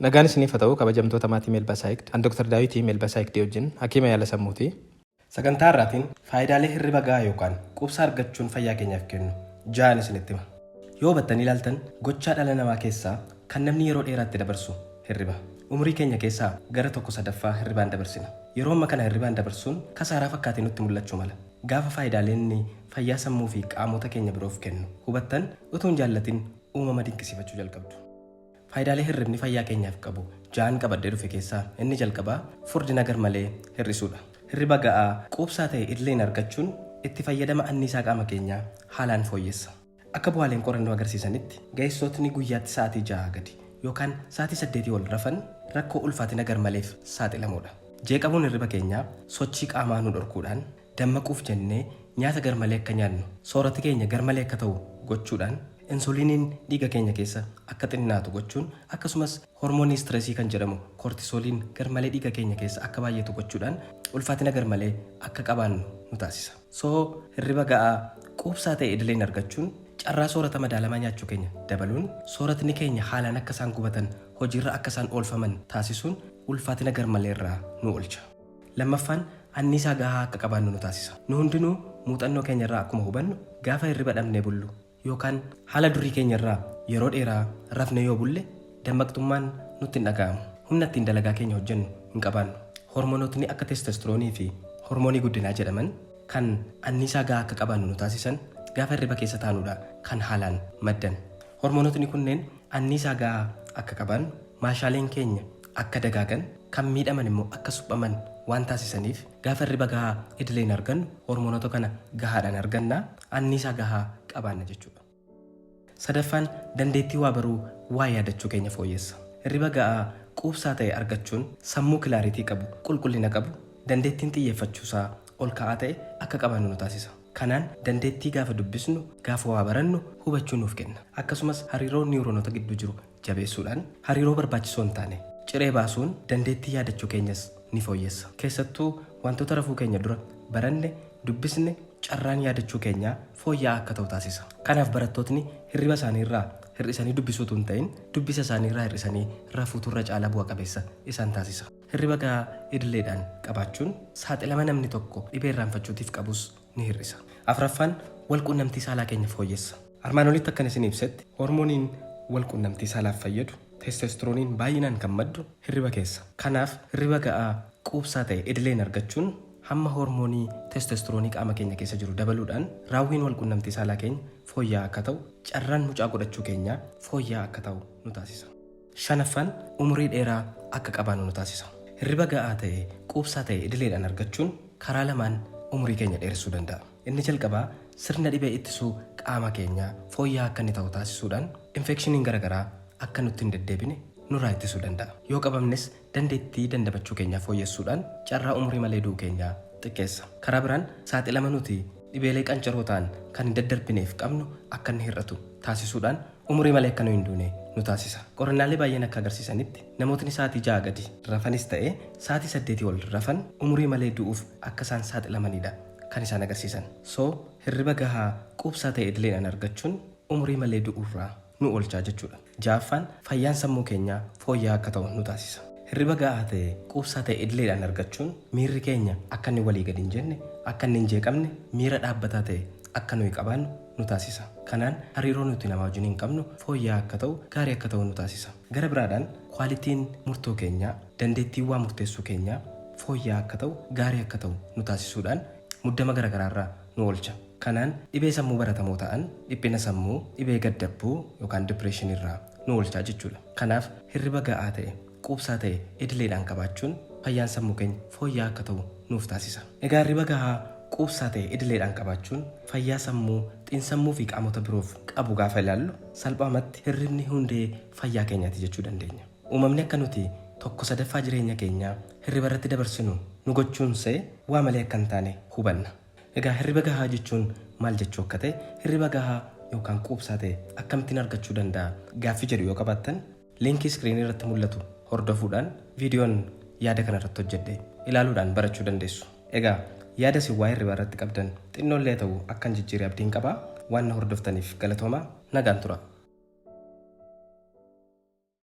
Nagaan isiniif haa ta'u, kabajamtoota maatii Meelbaa Saayikd. An Dr. Daawitii Meelbaa Saayikdii wajjin hakiima yaala sammuuti. Sagantaa har'aatiin faayidaalee hirriba gahaa yookaan quubsaa argachuun fayyaa keenyaaf kennu ja'an isinitti hima. Yoo hubattanii ilaaltan, gochaa dhala namaa keessaa kan namni yeroo dheeraatti dabarsu hirriba. Umurii keenya keessaa gara tokko sadaffaa hirribaan dabarsina. Yeroo amma kana hirribaan dabarsuun kasaaraa fakkaatee nutti mul'achuu mala. Gaafa faayidaalee inni fayyaa sammuu fi qaamota keenya biroof kennu hubattan, utuu hin jaallatin uumama dinqisiifachuu jalqabdu. Faayidaalee hirribni fayyaa keenyaaf qabu ja'an qabadhee dhufe keessaa inni jalqabaa furdina garmalee hir'isuudha. Hirriba ga'aa, quubsaa ta'e idileen argachuun itti fayyadama anniisaa qaama keenyaa haalaan fooyyessa. Akka bu'aaleen qorannoo agarsiisanitti, ga'eessotni guyyaatti sa'aatii ja'aa gadi yookaan sa'aatii saddeetii ol rafan rakkoo ulfaatina garmaleef saaxilamoodha. Jeeqamuun hirriba keenyaa sochii qaamaa nu dhorkuudhaan, dammaquuf jennee nyaata garmalee akka nyaannu, soorati keenya garmalee akka ta'u gochuudhaan, insuliiniin dhiiga keenya keessa akka xinnaatu gochuun, akkasumas hormoonii istireesii kan jedhamu koortisooliin garmalee dhiiga keenya keessa akka baay'atu gochuudhaan ulfaatina garmalee akka qabaannu nu taasisa. So hirriba ga'aa, quubsaa ta'e idileen argachuun carraa soorata madaalamaa nyaachuu keenya dabaluun, sooratni keenya haalaan akka isaan gubatan, hojiirra akka isaan oolfaman taasisuun ulfaatina garmalee irraa nu oolcha. Lammaffaan, anniisaa gahaa akka qabaannu nu taasisa. Nu hundinuu muuxannoo keenya irraa akkuma hubannu, gaafa hirriba dhabnee bullu yookaan haala durii keenya irraa yeroo dheeraa rafnee yoo bulle, dammaqxummaan nutti hin dhaga'amu. Humna ittiin dalagaa keenya hojjennu hin qabaannu. Hormoonotni akka testostiroonii fi hormoonii guddinaa jedhaman kan anniisaa gahaa akka qabaannu nu taasisan gaafa hirriba keessa taanuudha kan haalaan maddan. Hormoonotni kunneen anniisaa gahaa akka qabaannu, maashaaleen keenya akka dagaagan, kan miidhaman immoo akka suphaman waan taasisaniif, gaafa hirriba gahaa idileen argannu hormoonota kana gahaadhaan arganna, anniisaa gahaa qabaanna jechuudha. Sadaffaan, dandeettii waa baruu, waa yaadachuu keenya fooyyessa. Hirriba ga'aa, quubsaa ta'e argachuun sammuu kilaaritii qabu, qulqullina qabu, dandeettiin xiyyeeffachuusaa ol ka'aa ta'e akka qabaannu nu taasisa. Kanaan dandeettii gaafa dubbisnu, gaafa waa barannu hubachuu nuuf kenna. Akkasumas hariiroo niwuroonota gidduu jiru jabeessuudhaan hariiroo barbaachisoo hin taane ciree baasuun dandeettii yaadachuu keenyas ni fooyyessa. Keessattuu wantoota rafuu keenya dura baranne, dubbisne carraan yaadachuu keenyaa fooyya'aa akka ta'u taasisa. Kanaaf barattootni hirriba isaaniirraa hir'isanii dubbisuu utuu hin ta'in dubbisa isaaniirraa hir'isanii rafuutu irra caalaa bu'a qabeessa isaan taasisa. Hirriba gahaa idileedhaan qabaachuun saaxilama namni tokko dhibee irraanfachuutiif qabus ni hir'isa. Afraffaan, walquunnamtii saalaa keenya fooyyessa. Armaan olitti akkan isinii ibsetti hormooniin walquunnamtii saalaaf fayyadu testostirooniin baay'inaan kan maddu hirriba keessa. Kanaaf hirriba ga'aa, quubsaa ta'e idileen argachuun hamma hormoonii testostiroonii qaama keenya keessa jiru dabaluudhaan raawwiin walquunnamtii saalaa keenya fooyya'aa akka ta'u, carraan mucaa godhachuu keenyaa fooyya'aa akka ta'u nu taasisa. Shanaffaan, umurii dheeraa akka qabaannu nu taasisa. Hirriba ga'aa ta'e, quubsaa ta'e idileedhaan argachuun karaa lamaan umurii keenya dheeressuu danda'a. Inni jalqabaa, sirna dhibee ittisuu qaama keenyaa fooyya'aa akka inni ta'u taasisuudhaan infeekshiniin gara garaa akka nutti hin deddeebine nurraa ittisuu danda'a. Yoo qabamnes dandeettii dandamachuu keenyaa fooyyessuudhaan carraa umurii malee du'uu keenyaa xiqqeessa. Karaa biraan saaxilama nuti dhibeelee qancaroo ta'an kan hin daddarbineef qabnu akka inni hir'atu taasisuudhaan umurii malee akka nu hin duune nu taasisa. Qorannaalee baay'een akka agarsiisanitti namootni sa'aatii ja'aa gadi rafanis ta'ee sa'aatii saddeetii ol rafan umurii malee du'uuf akka isaan saaxilamaniidha kan isaan agarsiisan. So hirriba gahaa, quubsaa ta'e idileedhaan argachuun umurii malee du'uurraa nu oolchaa jechuudha. Ja'affaan, fayyaan sammuu keenyaa fooyya'aa akka ta'u nu taasisa. Hirriba ga'aa ta'e, quubsaa ta'e idileedhaan argachuun miirri keenya akka inni walii gadi hin jenne, akka inni hin jeeqamne, miira dhaabbataa ta'e akka nuyi qabaannu nu taasisa. Kanaan hariiroo nuti namaa wajjiniin qabnu fooyya'aa akka ta'u, gaarii akka ta'u nu taasisa. Gara biraadhaan kwaalitiin murtoo keenyaa, dandeettiin waa murteessuu keenyaa fooyya'aa akka ta'u, gaarii akka ta'u nu taasisuudhaan muddama garagaraarraa nu oolcha. Kanaan dhibee sammuu baratamoo ta'an, dhiphina sammuu, dhibee gaddabbuu yookaan depression irraa nu oolchaa jechuudha. Kanaaf hirriba ga'aa ta'e, quubsaa ta'e idileedhaan qabaachuun fayyaan sammuu keenya fooyya'aa akka ta'u nuuf taasisa. Egaa hirriba gahaa, quubsaa ta'e idileedhaan qabaachuun fayyaa sammuu, xiinsammuu fi qaamota biroof qabu gaafa ilaallu salphaamatti hirribni hundee fayyaa keenyaati jechuu dandeenya. Uumamni akka nuti tokko sadaffaa jireenya keenyaa hirriba irratti dabarsinu nu gochuunsee waa malee akka hin taane hubanna. Egaa hirriba gahaa jechuun maal jechuu akka ta'e, hirriba gahaa yookaan quubsaa ta'e akkamittiin argachuu danda'a gaaffii jedhu yoo qabaattan, liinkii iskiriinii irratti mul'atu hordofuudhaan viidiyoon yaada kana irratti hojjedhe ilaaluudhaan barachuu dandeessu. Egaa yaada isin waa'ee hirribaa irratti qabdan xinnoollee haa ta'u akkan jijjiire abdiin qaba. Waan na hordoftaniif galatoomaa. Nagaan turaa.